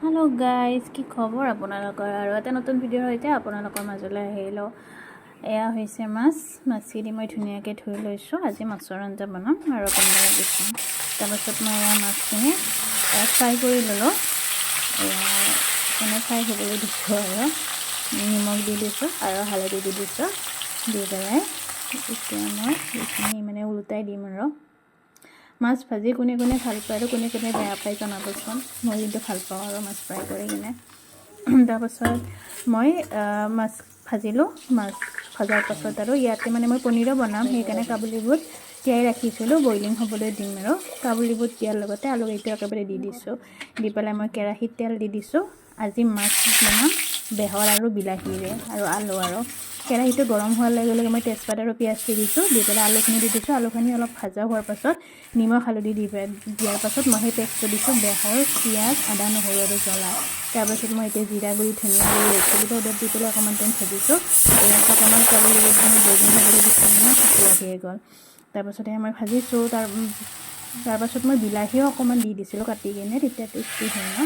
Hello' guys, কি খবৰ আপোনালোকৰ? আৰু এটা নতুন ভিডিঅ'ৰ সৈতে আপোনালোকৰ মাজলৈ আহিলোঁ। এয়া হৈছে মাছ। মাছখিনি মই ধুনীয়াকৈ ধুই লৈছোঁ। আজি মাছৰ আঞ্জা বনাম আৰু আপোনালোকক দেখুৱাম। তাৰপাছত মই এয়া মাছখিনি ফ্ৰাই কৰি ল'লোঁ। এয়া মানে ফ্ৰাই হ'বলৈ দিছোঁ আৰু নিমখ দি দিছোঁ আৰু হালধি দি দিছোঁ। দি পেলাই এতিয়া মই এইখিনি মানে ওলোটাই দিম। আৰু মাছ ভাজি কোনে কোনে ভাল পায় আৰু কোনে কোনে বেয়া পায় জনাবচোন। মই কিন্তু ভাল পাওঁ আৰু মাছ ফ্ৰাই কৰি কিনে। তাৰপাছত মই মাছ ভাজিলোঁ। মাছ ভজাৰ পাছত আৰু ইয়াতে মানে মই পনীৰো বনাম, সেইকাৰণে কাবুলী বুট তিয়াই ৰাখিছিলোঁ, বইলিং হ'বলৈ দিম। আৰু কাবুলী বুট দিয়াৰ লগতে আলুকেইটা একেবাৰে দি দিছোঁ। দি পেলাই মই কেৰাহীত তেল দি দিছোঁ। আজি মাছ বনাম বেহৰ আৰু বিলাহীৰে আৰু আলু। আৰু কেৰাহীটো গৰম হোৱাৰ লগে লগে মই তেজপাত আৰু পিঁয়াজ দি দিছোঁ। দি পেলাই আলুখিনি দি দিছোঁ। আলুখিনি অলপ ভাজা হোৱাৰ পাছত নিমখ হালধি দি দিয়াৰ পাছত মই সেই পেষ্টটো দিছোঁ, বেহৰ, পিঁয়াজ, আদা, নহৰু আৰু জ্বলা। তাৰপাছত মই এতিয়া জিৰা গুড়ি, ধনিয়া গুড়ি, ৰেড চিলি পাউডাৰ দি পেলাই অকণমান টাইম ভাজিছোঁ। ইয়াত অকণমান কাবুলী বুটখিনি বইলিং হ'বলৈ দিছোঁ ন, সিটো আহিয়ে গ'ল। তাৰপাছতে মই ভাজিছোঁ। তাৰপাছত মই বিলাহীও অকণমান দি দিছিলোঁ কাটি কিনে, তেতিয়া টেষ্টি হয় ন।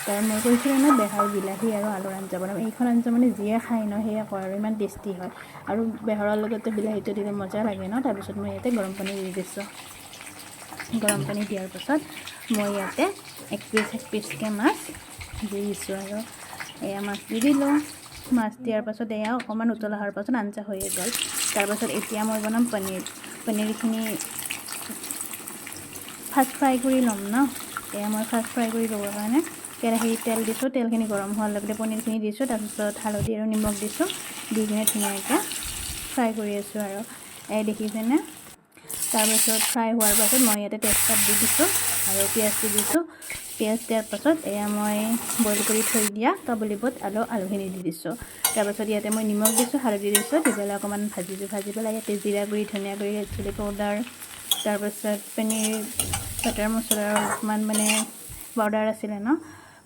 তাৰ মই কৈছিলোঁ ন, বেহৰ, বিলাহী আৰু আলুৰ আঞ্জা বনাম। এইখন আঞ্জা মানে যিয়ে খায় ন, সেয়ে কয় আৰু ইমান টেষ্টি হয়। আৰু বেহৰৰ লগতে বিলাহীটো দিলে মজা লাগে ন। তাৰপিছত মই ইয়াতে গৰম পানী দি দিছোঁ। গৰম পানী দিয়াৰ পাছত মই ইয়াতে এক পিচ এক পিচকৈ মাছ দি দিছোঁ। আৰু এয়া মাছ দি দিলোঁ। মাছ দিয়াৰ পাছত এয়া অকণমান উতল অহাৰ পাছত আঞ্জা হৈয়ে গ'ল। তাৰপাছত এতিয়া মই বনাম পনীৰ। পনীৰখিনি ফাৰ্ষ্ট ফ্ৰাই কৰি ল'ম ন। এয়া মই ফাৰ্ষ্ট ফ্ৰাই কৰি ল'বৰ কাৰণে কেৰাহীত তেল দিছোঁ। তেলখিনি গৰম হোৱাৰ লগে লগে পনীৰখিনি দিছোঁ। তাৰপিছত হালধি আৰু নিমখ দিছোঁ। দি কিনে ধুনীয়াকৈ ফ্ৰাই কৰি আছোঁ। আৰু এই দেখিছেনে? তাৰপাছত ফ্ৰাই হোৱাৰ পাছত মই ইয়াতে তেজপাত দি দিছোঁ আৰু পিঁয়াজ দি দিছোঁ। পিঁয়াজ দিয়াৰ পাছত এয়া মই বইল কৰি থৈ দিয়া কাবুলী বুট আৰু আলুখিনি দি দিছোঁ। তাৰপাছত ইয়াতে মই নিমখ দিছোঁ, হালধি দিছোঁ। দি পেলাই অকণমান ভাজিছোঁ। ভাজি পেলাই ইয়াতে জিৰা গুড়ি, ধনিয়া গুড়ি, ৰেড চিলি পাউডাৰ, তাৰপাছত পনীৰ বাটাৰ মছলাৰ অলপমান মানে পাউডাৰ আছিলে ন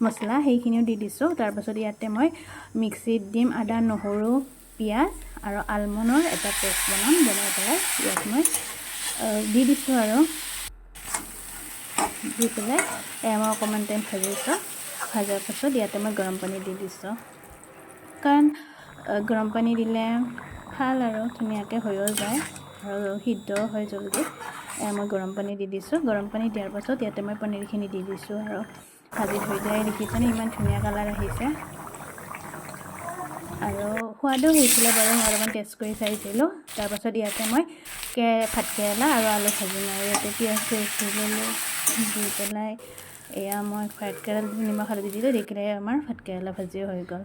মছলা, সেইখিনিও দি দিছোঁ। তাৰপাছত ইয়াতে মই মিক্সিত দিম আদা, নহৰু, পিঁয়াজ আৰু আলমণ্ডৰ এটা পেষ্ট বনাম। বনাই পেলাই ইয়াত মই দি দিছোঁ। আৰু দি পেলাই এয়া মই অকণমান টাইম ভাজিছোঁ। ভজাৰ পাছত ইয়াতে মই গৰম পানী দি দিছোঁ, কাৰণ গৰম পানী দিলে ভাল আৰু ধুনীয়াকৈ হৈও যায় আৰু সিদ্ধও হয় জল্দি। এয়া মই গৰম পানী দি দিছোঁ। গৰম পানী দিয়াৰ পাছত ইয়াতে মই পনীৰখিনি দি দিছোঁ আৰু ভাজি থৈ দিয়া। দেখিছেনে, ইমান ধুনীয়া কালাৰ আহিছে আৰু সোৱাদো হৈছিলে বাৰু, মই অলপমান টেষ্ট কৰি চাইছিলোঁ। তাৰপাছত ইয়াতে মই ভাতকেৰেলা আৰু আলু ভাজিম। আৰু ইয়াতে পিঁয়াজ চিয়াজ দি ল'লোঁ। দি পেলাই এয়া মই ভাতকেৰেলা নিমখ হালধি দিলোঁ। দি পেলাই আমাৰ ভাতকেৰেলা ভাজিও হৈ গ'ল।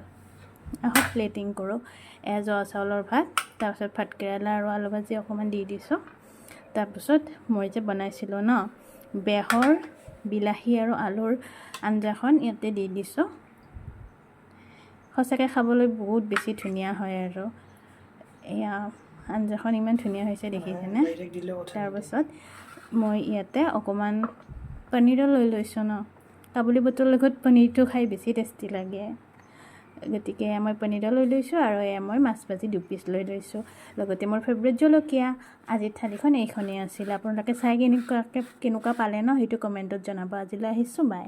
আহক, প্লেটিং কৰোঁ। এয়া জহা চাউলৰ ভাত, তাৰপিছত ভাতকেৰেলা আৰু আলু ভাজি অকণমান দি দিছোঁ। তাৰপিছত মই যে বনাইছিলোঁ ন বেহৰ, বিলাহী আৰু আলুৰ আঞ্জাখন, ইয়াতে দি দিছোঁ। সঁচাকৈ খাবলৈ বহুত বেছি ধুনীয়া হয়। আৰু এয়া আঞ্জাখন ইমান ধুনীয়া হৈছে, দেখিছেনে? তাৰপাছত মই ইয়াতে অকণমান পনীৰো লৈ লৈছোঁ ন। কাবুলী বুটৰ লগত পনীৰটো খাই বেছি টেষ্টি লাগে। গতিকে মই পনীৰো লৈ লৈছোঁ আৰু এয়া মই মাছ ভাজি দুপিচ লৈ লৈছোঁ, লগতে মোৰ ফেভৰেট জলকীয়া। আজিৰ থালিখন এইখনেই আছিল। আপোনালোকে চাই কেনেকুৱাকৈ কেনেকুৱা পালে ন, সেইটো কমেণ্টত জনাব। আজিলৈ আহিছোঁ, বাই।